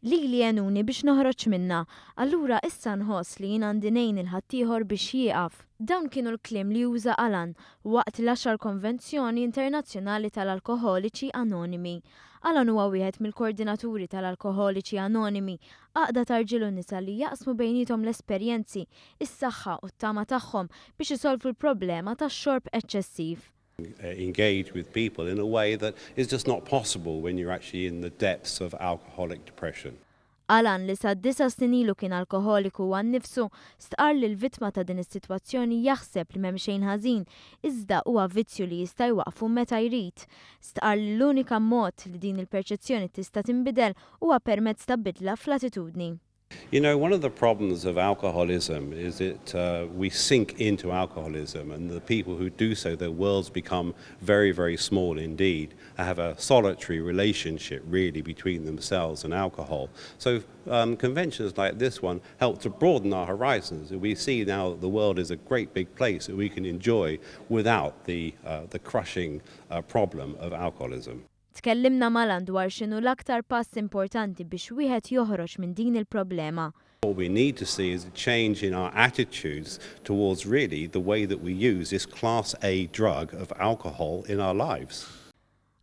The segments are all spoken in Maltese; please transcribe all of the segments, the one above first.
Lili għenuni biex noħroġ minnha, allura issa nħoss li jien għandi ngħin 'il ħaddieħor biex jieqaf. Dawn kienu l-kliem li uża Alan waqt l-għaxar Konvenzjoni Internazzjonali tal-Alkoħoliċi Anonimi. Alan huwa wieħed mill-koordinaturi tal-Alkoħoliċi Anonimi, għaqda ta' rġiel u nisa li jaqsmu bejniethom l-esperjenzi, is-saħħa u t-tama tagħhom biex isolvu l-problema tax-xorb eċċessiv. Engage with people in a way that is just not possible when you're actually in the depths of alcoholic depression. Alan, li sa 9 snin ilu kien alkoħoliku huwa nnifsu, stqar li l-vittma ta' din is-sitwazzjoni jaħseb li m'hemm xejn ħażin, iżda huwa vizzju li jista' jwaqfu meta jrid. Stqar li l-unika mod li din il-perċezzjoni tista' tinbidel huwa permezz ta' bidla fl-attitudni. One of the problems of alcoholism is that we sink into alcoholism, and the people who do so, their worlds become very, very small indeed, and have a solitary relationship really between themselves and alcohol. So conventions like this one help to broaden our horizons. We see now that the world is a great big place that we can enjoy without the crushing problem of alcoholism. Tkellimna m'Alan dwar x'inhu l-aktar pass importanti biex wieħed joħroġ minn din il-problema. What we need to see is a change in our attitudes towards really the way that we use this class A drug of alcohol in our lives.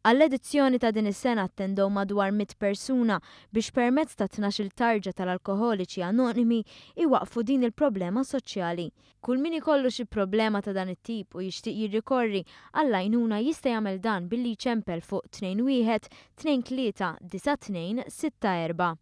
Għall-edizzjoni ta' din is-sena attendew madwar 100 persuna biex permezz ta' 12 tarġa tal-Alkoħoliċi Anonimi iwaqfu din il-problema soċjali. Kull min ikollu xi problema ta' dan it-tip u jixtieq jirrikorri għall-għajnuna jista' jagħmel dan billi jċempel fuq 21 23 92 64.